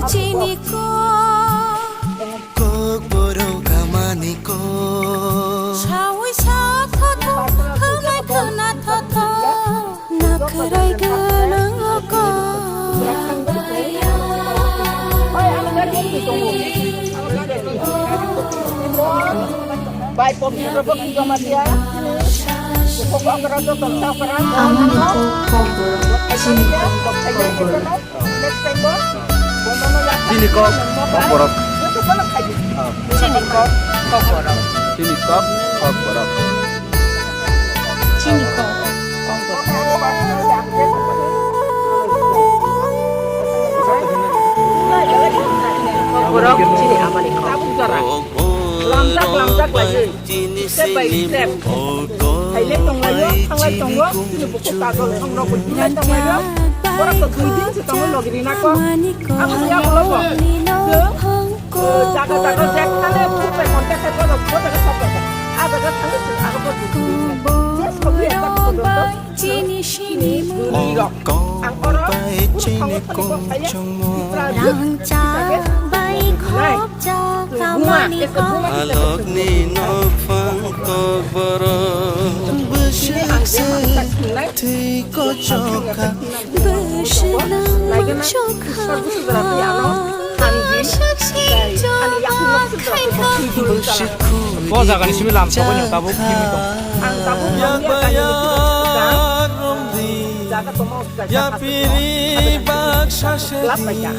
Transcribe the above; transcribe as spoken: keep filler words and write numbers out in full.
Chini kok. Kokborok kamani kok. Sawi sa thotho, hamai khwna thotho, nakhrai gwnang o kok. Bai pom sura bo kijo ma dia. Ko ko kra to to sa kra. Amani kok kokborok, chini kok kokborok. Chini kok kokborok. Chini kok kokborok. Chini kok kokborok. Chini kok kokborok. Kokborok chini amani kok. Lamjak, lamjak lai. Step by step. Khailai tonglaio, thanglai tongo, chini bukhuk kajol songrok bo hinlai tonglaio. Borok to dui din se tongo logi rina ko. Abo ya bolo bo. Jaga jaga jekhane bukhuk bai contact khai bodo, bodo ke sokko. A jaga thangwi se abo bo. Just logi rina ko. Chini sini mung. Ang oro bai chini kong chongmo. Rangchak bai khopchak kamani kok. Alokni nokphang kokborok. Bwswk se thwi kochokha. Bwswk nang chokha. Sakchi chokha khaikha. Bwswk khun. O jagani simi lam sokoi nang tabuk khimi tong. Ang tabuk nang ya kani. Jaga tongma jaga. Yapiri baksa se. Lap bai ka.